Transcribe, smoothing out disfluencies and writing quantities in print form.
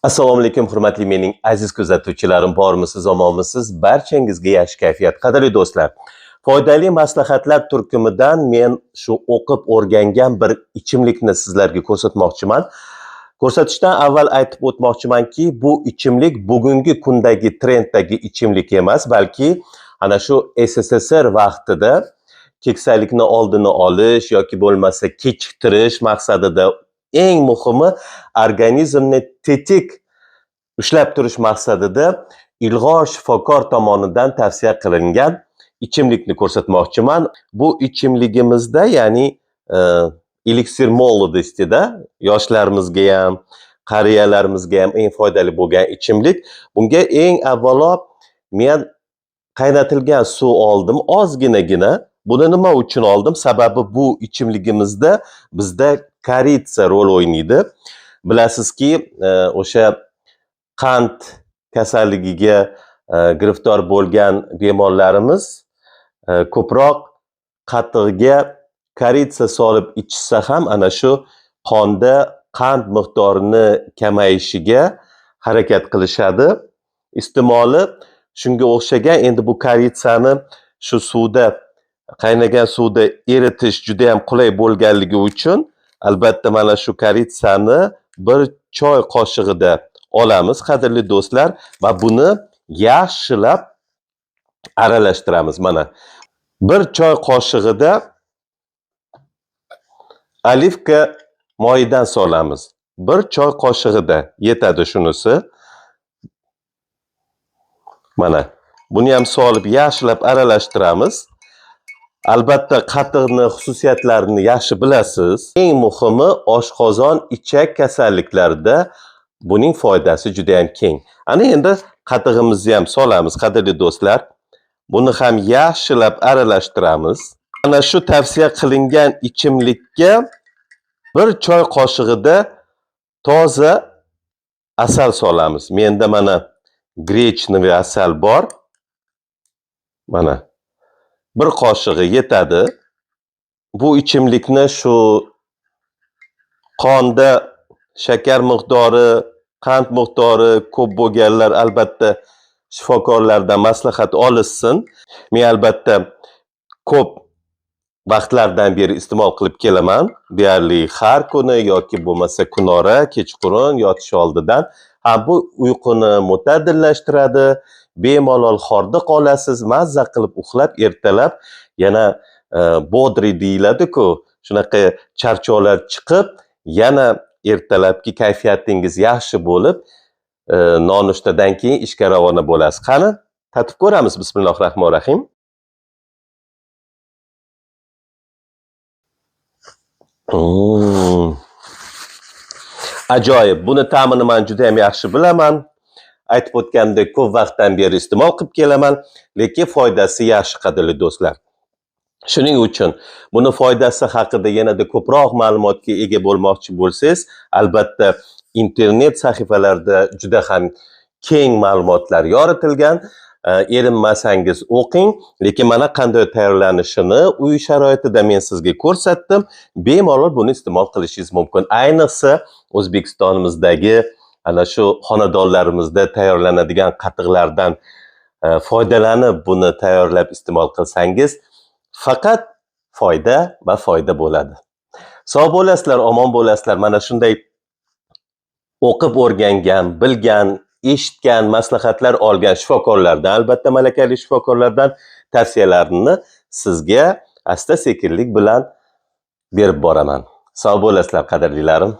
Assalomu alaykum, hurmatli mening aziz kuzatuvchilarim, bormisiz, omonmisiz? Barchangizga yaxshi kayfiyat. Qadrli do'stlar, foydali maslahatlar turkumidan men shu o'qib o'rgangan bir ichimlikni sizlarga ko'rsatmoqchiman. Ko'rsatishdan avval aytib o'tmoqchimanki, bu ichimlik bugungi kundagi trenddagi ichimlik emas, balki ana shu SSSR vaqtida keksalikni oldini olish yoki bo'lmasa kechiktirish maqsadida, eng muhimi organizmni tetik ushlab turish maqsadida ilg'or shifokor tomonidan tavsiya qilingan ichimlikni ko'rsatmoqchiman. Bu ichimligimizda, ya'ni эликсир молодости da yoshlarimizga ham, qariyalarimizga ham eng foydali bo'lgan ichimlik. Bunga eng avvalo men qaynatilgan suv oldim, ozginagina. Buni nima uchun oldim? Sababi bu ichimligimizda bizda корица rol o'ynaydi. Bilasizki, o'sha qand kasalligiga giriftor bo'lgan bemorlarimiz ko'proq qatiqga корица solib ichishsa ham ana shu qonda qand miqdorini kamayishiga harakat qilishadi. Iste'moli shunga o'xshagan. Endi bu корица ni shu suvda, qaynagan suvda eritish juda ham qulay bo'lganligi uchun albatta mana shu корица ni bir choy qoshig'ida olamiz, qadrli do'stlar, va buni yaxshilab aralashtiramiz. Mana bir choy qoshig'ida оливка moyidan solamiz. Bir choy qoshig'ida yetadi shunisi. Mana buni ham solib yaxshilab aralashtiramiz. Albatta qatiqni xususiyatlarini yaxshi bilasiz. Eng muhimi oshqozon, ichak kasalliklarida buning foydasi juda ham keng. Ana endi qatig'imizni ham solamiz, qadrli do'stlar. Buni ham yaxshilab aralashtiramiz. Mana shu tavsiya qilingan ichimlikka bir choy qoshig'ida toza asal solamiz. Menda mana гречневый asal bor. Mana bir qoshig'i yetadi. Bu ichimlikni shu qonda shakar miqdori, qand miqdori ko'p bo'lganlar albatta shifokorlardan maslahat olishsin. Men albatta ko'p vaqtlardan beri iste'mol qilib kelaman. Deyarli har kuni yoki bo'lmasa kunora, kechqurun yotish oldidan. Ha, bu uyquni mo'tadillashtiradi, bemalol hordiq olasiz, mazza qilib uxlab, ertalab yana бодрый deyiladi-ku, shunaqa charchoqlar chiqib, yana ertalabki kayfiyatingiz yaxshi bo'lib, nonushtadan keyin ishga ravona bo'lasiz. Qani, tatib ko'ramiz. Bismillahir rohmanir rohim. Ajoyib. Buni ta'mini men juda ham yaxshi bilaman. Aytib o'tgandek, ko'p vaqtdan beri iste'mol qilib kelaman, lekin foydasi yaxshi, qadrli do'stlar. Shuning uchun buni foydasi haqida yanada ko'proq ma'lumotga ega bo'lmoqchi bo'lsangiz, albatta internet sahifalarida juda ham keng ma'lumotlar yoritilgan. Erinmasangiz o'qing, lekin mana qanday tayyorlanishini uy sharoitida men sizga ko'rsatdim. Bemalol buni iste'mol qilishingiz mumkin. Ayniqsa O'zbekistonimizdagi ana shu xonadonlarimizda tayyorlanadigan qatiqlardan foydalanib buni tayyorlab iste'mol qilsangiz, faqat foyda va foyda bo'ladi. Sog' bo'lasizlar, omon bo'lasizlar. Mana shunday o'qib o'rgangan, bilgan, eshitgan, maslahatlar olgan shifokorlardan, albatta malakali shifokorlardan tavsiyalarini sizga asta-sekinlik bilan berib boraman. Sog' bo'lasizlar, qadrlilarim.